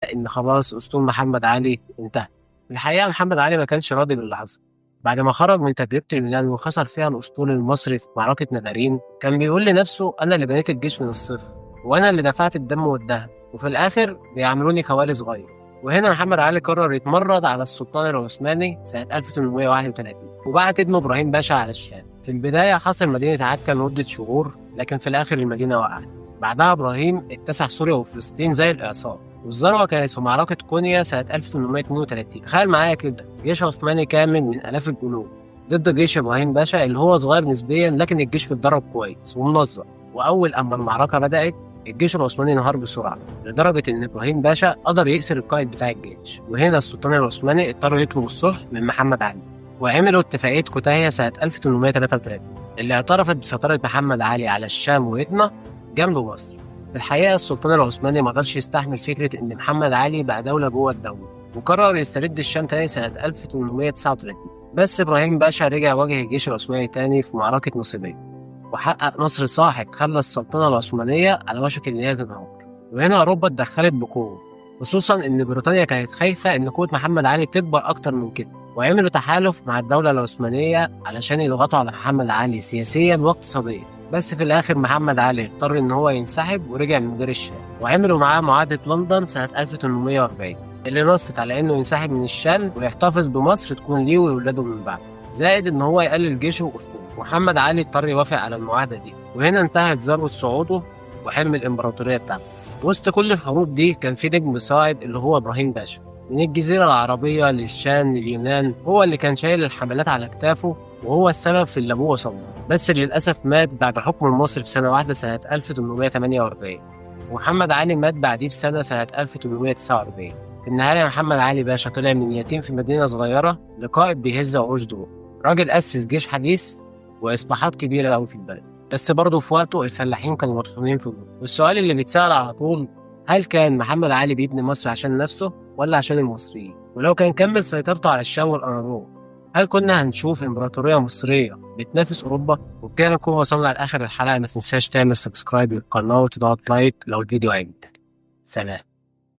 إن خلاص أسطول محمد علي انتهى. الحقيقة محمد علي ما كانش راضي باللي حصل. بعد ما خرج من تجربة اليونان وخسر فيها الأسطول المصري في معركة نافارين، كان بيقول لنفسه أنا اللي بنيت الجيش من الصفر، وأنا اللي دفعت الدم والذهب، وفي الآخر بيعاملوني كوالي صغير. وهنا محمد علي قرر يتمرد على السلطان العثماني سنة 1831، وبعت ابنه إبراهيم باشا على الشام. في البداية حاصر مدينة عكا لمدة شهور، لكن في الآخر المدينة وقعت. بعدها إبراهيم اتسع سوريا وفلسطين زي الإعصار، والذروة كانت في معركة كونيا سنة 1832. تخيل معايا كده، جيش عثماني كامل من آلاف الجنود ضد جيش إبراهيم باشا اللي هو صغير نسبيا، لكن الجيش اتدرب كويس ومنظم. وأول أما المعركة بدأت الجيش العثماني انهار بسرعة، لدرجة إن إبراهيم باشا قدر يأسر القائد بتاع الجيش. وهنا السلطان العثماني اضطر يطلب الصلح من محمد علي، وعملوا اتفاقية كوتاهية سنة 1833 اللي اعترفت بسيطرة محمد علي على الشام وإدنا جنب مصر. في الحقيقة السلطان العثماني ما قدرش يستحمل فكرة إن محمد علي بقى دولة جوه الدولة، وقرر يسترد الشام تاني سنة 1839. بس إبراهيم باشا رجع واجه الجيش العثماني تاني في معركة نصيبية، وحقق نصر ساحق خلى السلطنة العثمانية على وشك إن هي تنهار. وهنا أوروبا اتدخلت بقوة، خصوصا إن بريطانيا كانت خايفة إن قوة محمد علي تكبر أكتر من كده، وعملوا تحالف مع الدولة العثمانية علشان يضغطوا على محمد علي سياسيا واقتصاديا. بس في الآخر محمد علي اضطر إن هو ينسحب ورجع لمدير الشام، وعملوا معاه معاهدة لندن سنة 1840 اللي نصت على إنه ينسحب من الشام ويحتفظ بمصر تكون ليه ولاده من بعد، زائد إن هو يقلل جيشه وأسطوله. محمد علي اضطر يوافق على المعاهدة دي، وهنا انتهت ذروة صعوده وحلم الإمبراطورية بتاعته. وسط كل الحروب دي كان في نجم صاعد اللي هو إبراهيم باشا، من الجزيرة العربية للشام لليونان، هو اللي كان شايل الحملات على كتافه، وهو السبب في اللي أبوه وصل له. بس للأسف مات بعد حكم المصري بسنة واحدة سنة 1848، ومحمد علي مات بعديه بسنة سنة 1849. في النهاية محمد علي باشا طلع من يتيم في مدينة صغيرة لقائد بيهز عروش دول، راجل أسس جيش حديث وإصلاحات كبيرة أوي في البلد. بس برضه في وقته الفلاحين كانوا مطحونين في الجو. والسؤال اللي بيتسأل على طول، هل كان محمد علي بيبني مصر عشان نفسه ولا عشان المصريين؟ ولو كان كمل سيطرته على الشام والأناضول، هل كنا هنشوف إمبراطورية مصرية بتنافس أوروبا؟ وبكده نكون وصلنا لآخر الحلقة. ما تنساش تعمل subscribe للقناة وتضغط like لو الفيديو عجبك. سلام.